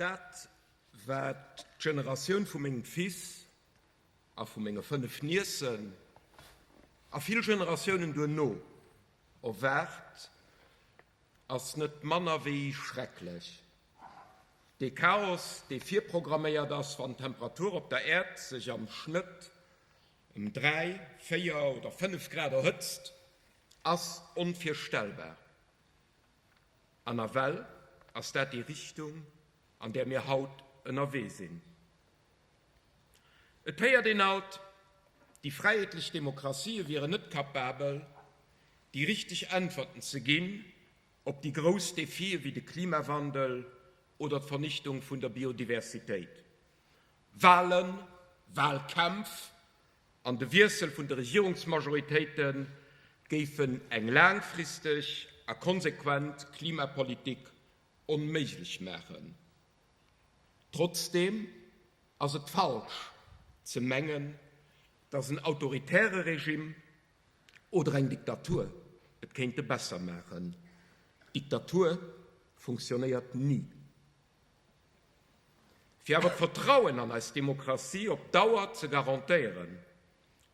Dat, wat d'Generatioun vu mengem Fils a vu menge 5 Niecen a vill Generatiounen duerno erwaart, ass net manner wéi schrecklech. Dee Chaos, dee virprogramméiert ass, wann d'Temperatur op der Äerd sech am Schnëtt ëm 3, 4 oder 5 Grad erhëtzt, ass onvirstellbar. An nawell ass dat déi Richtung, an där mir haut ënnerwee sinn. Et héiert een alt, déi fräiheetlech Demokratië wieren net kapabel, déi richteg Äntwerten ze ginn op déi grouss Defie wéi de Klimawandel oder d'Vernichtung vun der Biodiversitéit. Walen, Walkämpf an de Wiessel vun de Regierungsmajoritéite géifen eng laangfristeg a konsequent Klimapolitik onméiglech maachen. Trotzdeem ass et falsch ze mengen, datt en autoritäre Regime oder eng Diktatur et kéinte besser maachen. Diktatur funktionéiert ni. Fir awer d'Vertrauen an eis Demokratie op Dauer ze garantéieren,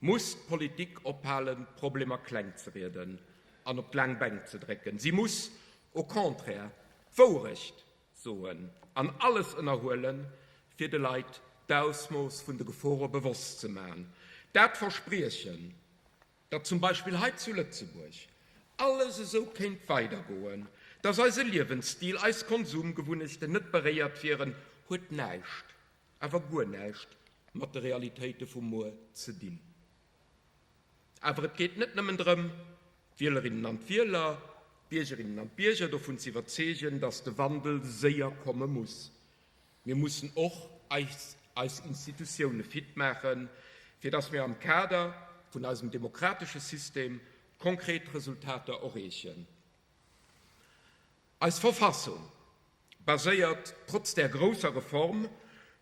muss d'Politik ophalen, d'Problemer kleng ze rieden an op d'laang Bänk ze drécken. Si muss au contraire d'Wourecht soen an alles ënnerhuelen, fir de Leit d'Ausmooss vun de Gefore bewosst ze man. Dat Verspriechen, datt zum Beispill hei zu Lëtzebuerg alles esou kéint weidergoen, datt eise Liewensstil, eis Konsumgewunnechten net beréiert wieren, huet näischt, awer guer näischt mat de Realitéite vu muer ze dinn. Awer et geet net nëmmen drëm, d'Wielerinnen an d'Wieler, d'Biergerinnen an d'Bierger dovun ze iwwerzeegen, datt de Wandel séier komme muss. Mir mussen och eis eis Institutioune fit maachen, fir datt mir am Kader vun eisem demokratesche System konkret Resultater erreechen. Eis Verfassung baséiert trotz där grousser Reform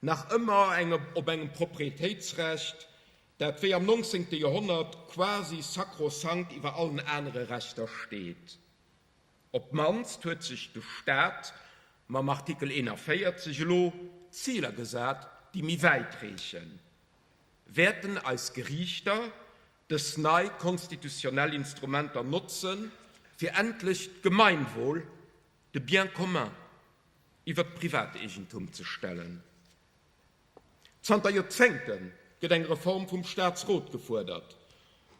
nach ëmmer op engem Proprietéitsrecht, dat wéi am nonzéngte Joerhonnert quasi sakrosankt iwwer allen anere Rechter steet. Op d'mannst huet sech de Staat mam Artikel 41 elo Ziler gesat, déi méi wäit reechen. Wäerten eis Geriichter dës nei konstitutionnell Instrumenter notzen, fir endlech d'Gemeinwohl, de Bien commun, iwwert d'Privateegentum ze stellen? Zanter Joerzéngte gëtt eng Reform vum Staatsrot gefuerdert,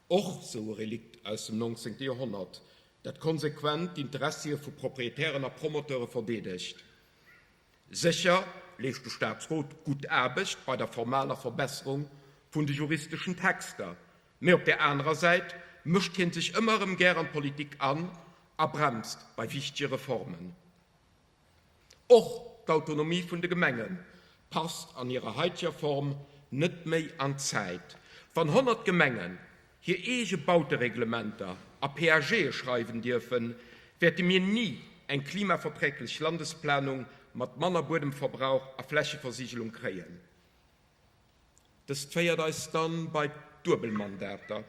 och sou e Relikt aus dem 19. Joerhonnert, dat konsequent d'Interessie vu Proprietären a Promoteure verdeedegt. Sécher leescht de Staatsrot gutt Aarbecht bei der formaler Verbesserung vun de juristeschen Texter, mee op där anerer Säit mëscht hie sech ëmmer erëm gär an d'Politik an a bremst bei wichtege Reformen. Och d'Autonomie vun de Gemenge passt an hirer haiteger Form net méi an d'Zäit. Wann 100 Gemengen hir eege Bautereglementer a PAGe schreiwen dierfen, wäerte mir ni eng klimaverträglech Landesplanung mat manner Buedemverbrauch a Flächeversigelung kréien. Dëst féiert eis dann bei d'Duebelmandater.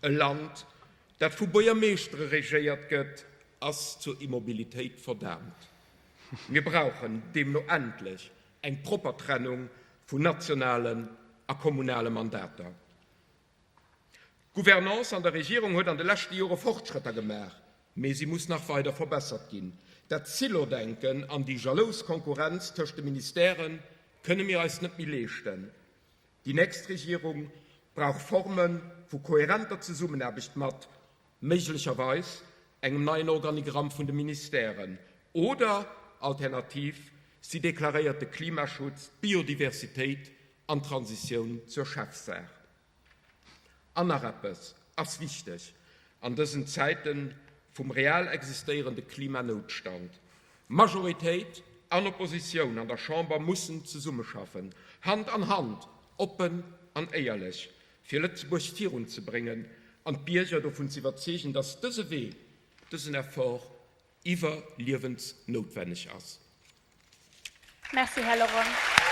E Land, dat vu Buergermeeschtere regéiert gëtt, ass zur Immobilitéit verdaamt. Mir brauchen deemno endlech eng propper Trennung vun nationalen a kommunale Mandater. D'Gouvernance an der Regierung huet an de leschte Jore Fortschrëtter gemaach, mee si muss nach weider verbessert ginn. Dat Silodenken an déi jalous Konkurrenz tëscht de Ministèrë kënne mir eis net méi leeschten. Déi nächst Regierung brauch Forme vu kohärenter Zesummenaarbecht mat, méiglecherweis, engem neien Organigramm vun de Ministèren oder alternativ, si deklaréiert de Klimaschutz, d'Biodiversitéit an d'Transitioun zur Chefsaach. An nach eppes ass wichteg an dësen Zäite vum real existéierende Klimanoutstand, Majoritéit an Oppositioun an der Chamber mussen zesummeschaffen, Hand an Hand, oppen an éierlech, fir Lëtzebuerg virunzebréngen an d'Bierger dovun ze iwwerzeegen, dass dëse Wee, dësen Effort iwwerliewensnoutwenneg ass. Merci, Här Lorang.